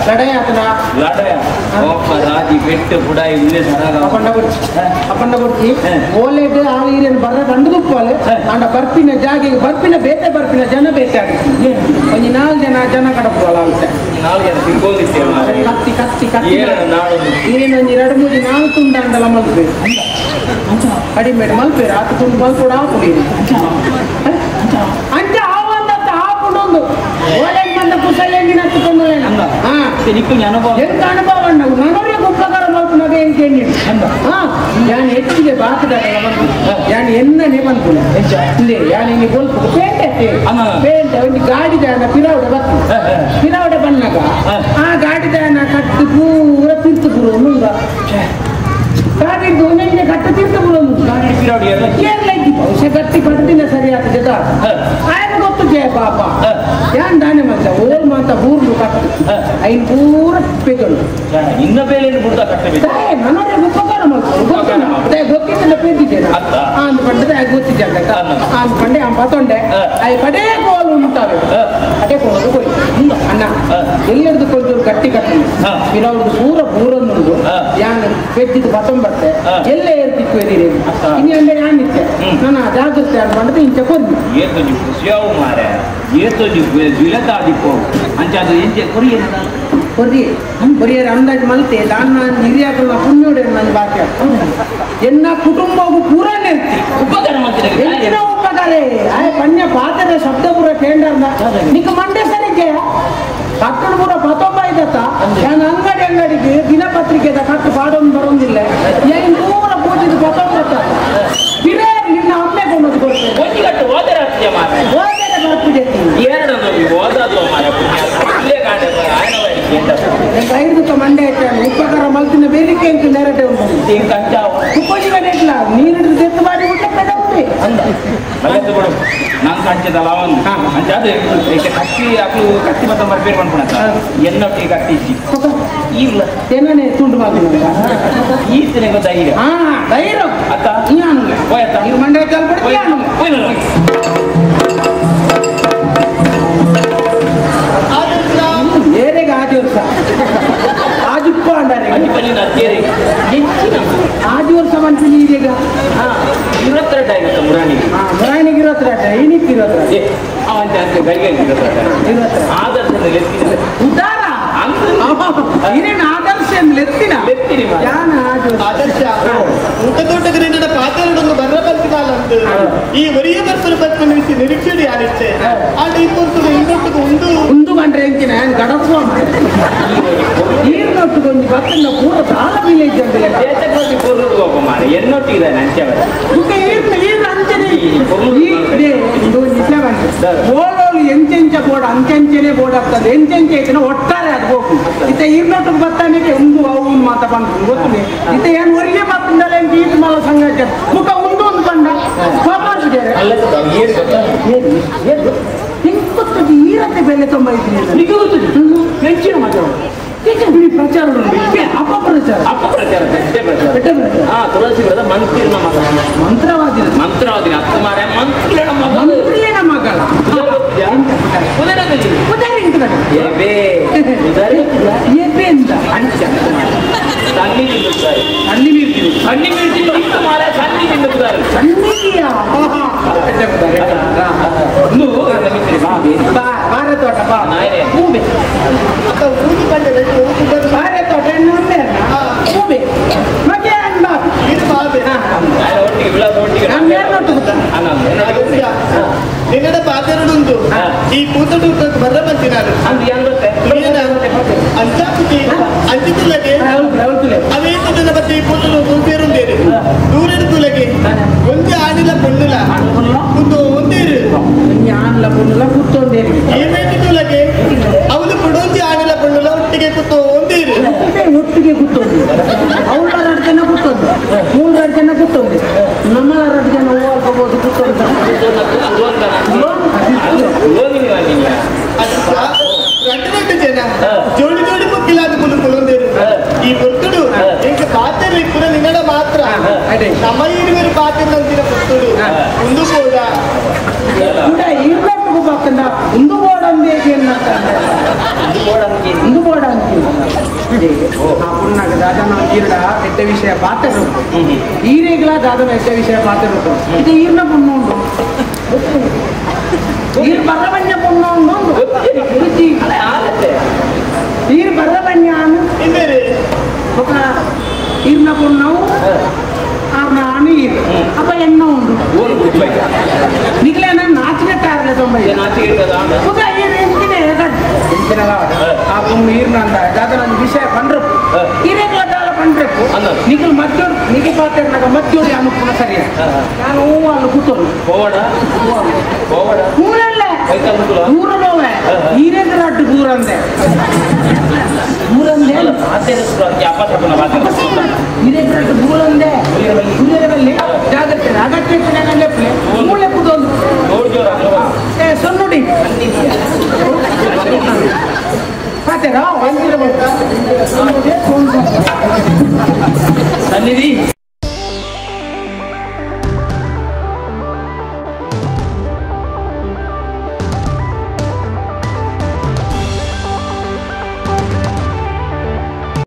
ಲಡಾಯಿ ಆತನ ಲಡಾಯ ಓಪ ರಾಜಿ ಬೆಟ್ಟು ಪುಡಾಯಿ ಉಂದೆ ಸರಾಗ ಅಪ್ಪಂಡ ಕೊಡ್ತಿ ಓಲೆಡ್ ಆಳು ಈರೇನು ಬರ್ರ ಬಂದು ತುಪ್ಪಲೆ ಅಂಡ ಬರ್ಪಿನ ಜಾಗೆಗೆ ಬರ್ಪಿನ ಬೇತೆ ಬರ್ಪಿನ ಜನ ಬೇತೆ ಆಗುತ್ತೆ ಒಂಜಿ ನಾಲ್ಕು ಜನ ಜನ ಕಡಪುವಲ್ಲ ಆಗುತ್ತೆ ನಾಲ್ಕು ಜನ ತಿರ್ಕೊಂಡಿದ್ದೇವೆ ಕತ್ತಿ ಕತ್ತಿ ಕತ್ತಿ ಏನೇನು ಒಂಜಿ ಎರಡು ಮೂರು ನಾಲ್ಕು ತುಂಡ ಅಂಡಲ ಮಲ್ಪೇರು ಕಡಿಮೆ ಮಲ್ಪೇರು ಆತು ತುಂಡು ಮಲ್ಪೋಡು ಆಪುಡಿ ಅಂಚ ಆವಂತ ಆಪುಡೊಂದು ಓಲೆಡ್ ಬಂದ ಕುಸಲೇಂಗಿನ ಹತ್ತುಕೊಂಡು ಎಂತ ಅನುಭವ ನನಗೆ ಉಪಕಾರ ಮಲ್ಪುನಾಗ ಎಂಕೇನಿ ಯಾನ್ ಹೆಚ್ಚಿಗೆ ಬಾಕಿದಾಗ ಯಾನ್ ಎನ್ನನೆ ಬಂದ್ಪುಣ ಇಂದೆ ಯಾನ್ ಇನಿ ಬೊಲ್ಪು ಪೇಂಟೆ ಪೇಂಟೆ ಒಂಜಿ ಗಾಡಿ ದಾನ ಪಿರಾವಡೆ ಬತ್ತು ಪಿರಾವಡೆ ಬಂದಾಗ ಆ ಗಾಡಿ ದಾನ ಕಟ್ಟು ಪೂರ ತಿರ್ತು ಪೂರ ನುಂಗ ಗಾಡಿ ಒಂದೊಂದೇ ಕಟ್ಟು ತಿರ್ತು ಪೂರ ಕೇರಳ ಇದ್ದಿ ಬಹುಶಃ ಗಟ್ಟಿ ಪಡ್ದಿನ ಸರಿ ಆಗ್ತದೆ ಆಯ್ತು ಗೊತ್ತು ಜಯ ಪಾಪ ಯಾನ್ ದಾನೆ ಮಂಚ ಓಲ್ ಮಾತ ಬೂರ್ಲು ಕಟ್ಟು ಐನ್ ಪೂರ ಪೆಗಲು ಇನ್ನ ಬೇಲೆ ಬುಡ್ದ ಕಟ್ಟಬೇಕು ನನಗೆ ಉಪಕಾರ ಮಾಡ್ತಾರೆ ಗೊತ್ತಿದ್ದ ಪೇದಿದ್ದೇನೆ ಆಂದ್ ಪಂಡದೆ ಗೊತ್ತಿದ್ದೆ ಆಂದ್ ಪಂಡೆ ಆ ಪತೊಂಡೆ I ಪಡೇ ಕೋಲು ಉಂಟಾವೆ ಅದೇ ಕೋಲು ಕೊಯ್ ಅಣ್ಣ ಎಲ್ಲರದು ಕೊಂಚೂರು ಗಟ್ಟಿ ಕಟ್ಟು ಇರೋರ್ದು ಪೂರ ಬೂರನ್ನುಂಡು ಯಾನ್ ಪೆದ್ದಿದ್ದು ಬತ್ತೊಂಬತ್ತೆ ಎಲ್ಲೇ ಏರ್ತಿಕ್ಕು ಎದಿರಿ ಇನ್ನು ಅಂದ್ರೆ ಯಾನ್ ಇತ್ತೆ ನಾನು ಜಾಗೃತಿ ಆನ್ ಪಂಡದೆ ಇಂಚ ಕೊರ್ದು ಏತೊಂಜಿ ಖುಷಿಯಾವು ಮಾರೆ ಏತೊಂಜಿ ಜಿಲತಾದಿಪ್ಪು ಅಂಚ ಅದು ಎಂಚೆ ಕೊರಿಯ ಕೊರ್ರಿ ಕೊರಿಯರ್ ಅಂದಾಜು ಮಲ್ತೆ ದಾನ ಹಿರಿಯಾಕಲ್ನ ಪುಣ್ಯೋಡೆ ನನ್ನ ಬಾಕಿ ಎನ್ನ ಕುಟುಂಬವು ಪೂರ ನಿರ್ತಿ ಉಪಕಾರ ಮಾಡ್ತೀನಿ ಎಂತಿನ ಉಪಕಾರ ಆಯ್ ಪಣ್ಯ ಪಾತ್ರದ ಶಬ್ದ ಪೂರ ಕೇಂದ್ರ ನಿಕ್ಕ ಮಂಡೆ ಸರಿಗೆ ಕಟ್ಟಡ ಪೂರ ಪತೊಂಬ ಇದ್ದತ್ತ ನಾನು ಅಂಗಡಿ ಅಂಗಡಿಗೆ ದಿನಪತ್ರಿಕೆದ ಕಟ್ಟು ಪಾಡೊಂದು ಬರೋದಿಲ್ಲ ಏನು ಪೂರ ಪೂಜಿದ ಪತೊಂಬತ್ತ ಹಿರಿಯರು ನಿನ್ನ ಅಮ್ಮೆ ಕೊಂಡು ಕೊಡ್ತೇನೆ ಒಂಜಿ ಕಟ್ಟು ಹೋದರೆ ಆಗ್ತದೆ ಮಾರೆ ಹೋದರೆ ಬರ್ತಿದೆ ಎರಡು ಹೋದದ್ದು ಮಾರೆ ಪುಣ್ಯ ಇಲ್ಲೇ ಕಾಂಡೆ ಐದು ಮಂಡೆ ಆಯ್ತಾನೆ ಉಪಕಾರ ಮಲ್ತಿನ ಬೇರಿಕೆ ಅಂತ ನೆರಟೆ ಉಂಟು ಉಪಜೀವನ ಇಟ್ಲ ನೀರಿಡಿದು ತೆತ್ತು ಮಾಡಿ ಊಟ ಪೆದವುಂಟೆ ಅಂದ ಮಲ್ಲತ್ತು ಕೊಡು ನಾನು ಕಂಚದಲ್ಲ ಒಂದು ಅಂಚ ಅದು ಈಗ ಕತ್ತಿ ಅಕ್ಲು ಕತ್ತಿ ಮತ್ತೆ ಮರ್ಪೇರ್ ಪನ್ಪುಣತ ಎನ್ನೊಟ್ಟಿಗೆ ಕತ್ತಿ ಇಜ್ಜಿ ಇಲ್ಲ ಏನನೇ ತುಂಡು ಮಾತು ಈತನೇ ಧೈರ್ಯ ಹಾ ಧೈರ್ಯ ಅತ್ತ ನಾನು ಹೋಯತ್ತ ನೀವು ಮಂಡೆ ಆಯ್ತು ಕೊಡ್ತೀಯ ಏರೆಗೆ ಆಜಿ ವರ್ಷ ಆಜಿಪ್ಪ ಅಂಡಾರೆ ಆಜಿ ವರ್ಷ ಮನ್ಸಿನ ಈಗೀಗ ಇರತ್ತೆರಡು ಆಗಿತ್ತು ಮುರಾಣಿಗೆ ಮುರಾಣಿಗೆ ಇರತ್ತೆರಡು ಇನಿಕ್ ಇರತ್ತೆರಡು ಆದರ್ಶ ಲೆತ್ತಿನ ಉದಾರ ಏನೇನು ಆದರ್ಶ ಲೆತ್ತಿನ ಲೆತ್ತಿನಿ ಆದರ್ಶ ಊಟ ತೋಟಕ್ಕೆ ಪಾತ್ರರೊಂದು ಬರ್ರ ಬಲ್ತಿನಾಲಂತ ಈ ಒರಿಯ ಬರ್ಪನ ಬರ್ಪನ ವಿಸಿ ನಿರೀಕ್ಷೆ ಯಾರಿಷ್ಟೆ ಆಂಡ ಈ ಪೊರ್ತುಡು ಇನ್ನೊಟ್ಟಿಗೆ ಉಂಡು ಉಂಡು ಬಂಡ್ರೆ ಎಂಕಿನ ಗಡಸುವ ನೀರಿನೊಟ್ಟಿಗೆ ಒಂದು ಬತ್ತನ್ನ ಪೂರ ಸಾಲ ವಿಲೇಜ್ ಮಾರೆ ಎನ್ನೊಟ್ಟಿಗೆ ಅಂಚೆ ನೀರು ಅಂಚನೆ ಓಡೋಳು ಎಂಚೆಂಚ ಬೋರ್ಡ್ ಅಂಚೆಂಚೆನೆ ಬೋರ್ಡ್ ಆಗ್ತದೆ ಎಂಚೆಂಚೆ ಐತನ ಒಟ್ಟಾರೆ ಅದು ಹೋಗು ಇತ್ತ ಈರ್ನೊಟ್ಟಿಗೆ ಬರ್ತಾನೆ ಉಂಡು ಅವು ಮಾತ ಬಂದು ಗೊತ್ತಿದೆ ಇತ್ತ ಏನು ಹೊರಗೆ ಬರ್ತದಲ್ಲ ಎಂತ ಈತ ಮಲ್ಲ ಸಂಗಾಟ ಮುಖ ಉಂಡು ಒಂದು ಬಂಡ ಕಾಪಾಡಿದ್ದಾರೆ ಹಿಂಗೆ ಈರತ್ತೆ ಬೆಲೆ ತುಂಬ ಇದ್ದೀನಿ ಹೆಚ್ಚಿನ ಮಾತಾಡ ಬಿಡಿ ಪ್ರಚಾರ ಅಪ್ಪ ಪ್ರಚಾರ ಅಪ್ಪ ಪ್ರಚಾರ ಪ್ರಚಾರ ಹಾ ತುಳಸಿ ಮಂತ್ರಿನ ಮಗ ಮಂತ್ರವಾದಿ ಮಂತ್ರವಾದಿನ ಅತ್ತ ಮಾರೆ ಮಂತ್ರಿನ ಮಗ ಮಂತ್ರಿನ ಮಗಳ ತೋಟ ಹೂಬೆ ಬಾರೆ ತೋಟ ಹೂಬೆ ಮತ್ತೆ ನಿನ್ನಡ ಪಾತೆರಡುಂದು ಈ ಪೂತಡು ಬರ್ರ ಬಂತಿನಾರು ಅಂಚಾಪುತಿ ಅಂಚಿತುಲಗೆ ಅವೇ ತುದನ ಬತ್ತಿ ಈ ಪೂತಡು ತುಂಬೇರುಂದೇರು ದೂರೆಡು ತುಲಗೆ ಒಂದೇ ಆಡಿಲ ಪೊಣ್ಣುಲ ಒಂದು ಒಂದೇರು ಆನ್ಲ ಪೊಣ್ಣುಲ ಕೂತೊಂದೇರು ಏಮೇಟಿ ತುಲಗೆ ಅವನು ಪುಡೊಂಜಿ ಆಡಿಲ ಪೊಣ್ಣುಲ ಒಟ್ಟಿಗೆ ಕೂತು ಒಂದೇರು ಒಟ್ಟಿಗೆ ಕೂತೊಂದು ಅವಳ ಎರಡು ಜನ ಕೂತೊಂದು ಮೂರು ಎರಡು ಜನ ಕೂತೊಂದು ನಮ್ಮ ಎರಡು ಜನ ಹೋಗ್ಬೋದು ಕೂತೊಂದು రెండు రెండు జన జోడి జోడి ముక్కిలాది ములు కులందేరు ఈ భక్తుడు ఇంకా పాత్ర ఇప్పుడు నిన్నడ మాత్ర ನಮ್ಮ ಇರುವರು ಪಾತ್ರೆ ಭಕ್తుడు ముందు కూడా ಕೂಡ ಇರ್ಬೇಕು ಪಕ್ಕದ ಒಂದು ಬೋಡಂಬೇಕು ಮುಂದು ಬೋಡಂಗೆ ಆ ಪುಣ್ಣಗ ದಾದನ ಈರ್ಡ ಎಡ್ಡೆ ವಿಷಯ ಪಾತ್ರ ಈರೇಗ್ಲ ದಾದನ ಎಡ್ಡೆ ವಿಷಯ ಪಾತ್ರ ಇದು ಈರ್ನ ಪುಣ್ಣ ಉಂಟು ಈರ್ ಬರಬಣ್ಣ ಪುಣ್ಣ ಉಂಟು ಈರ್ ಬರಬಣ್ಣ ఒక ಈರ್ನ ಪುಣ್ಣವು ಆರ್ನ ಈರ್ ಅಪ್ಪ ಎಣ್ಣ ಉಂಟು ನಿಗ್ಲೇನ ನಾಚಿಕೆ ತಾರಲೆ ತೊಂಬೈ ఒక ಈರ್ ಎಂಚಿನ ಆ ಪೊಣ್ಣು ಈರ್ನ ಅಂದ ದಾದನ ವಿಷಯ ಪಂಡ್ರಪ್ಪು ಈರೇಗ್ಲ ದಾಲ ಪಂಡ್ರಪ್ಪು ನಿಗಲ್ ಮದ್ದೋಡು ನಿಗಿ ಪಾತೆರ್ನಾಗ ಮದ್ದೋಡಿ ಅನುಕೂಲ ಸರಿಯ ನಾನು ಹೂವು ಕೂತೋರು ಹೋವಡ ಹೋವಡ ಊರಲ್ಲ ಊರ ಹೋವೆ ಈರೇಗ್ಲ ಅಡ್ಡು ಊರಂದೆ ಊರಂದೆ ಈರೇಗ್ಲ ಅಡ್ಡು ಊರಂದೆ ಊರಲ್ಲಿ ಜಾಗ್ರತೆ ಅಗತ್ಯ ಮೂಳೆ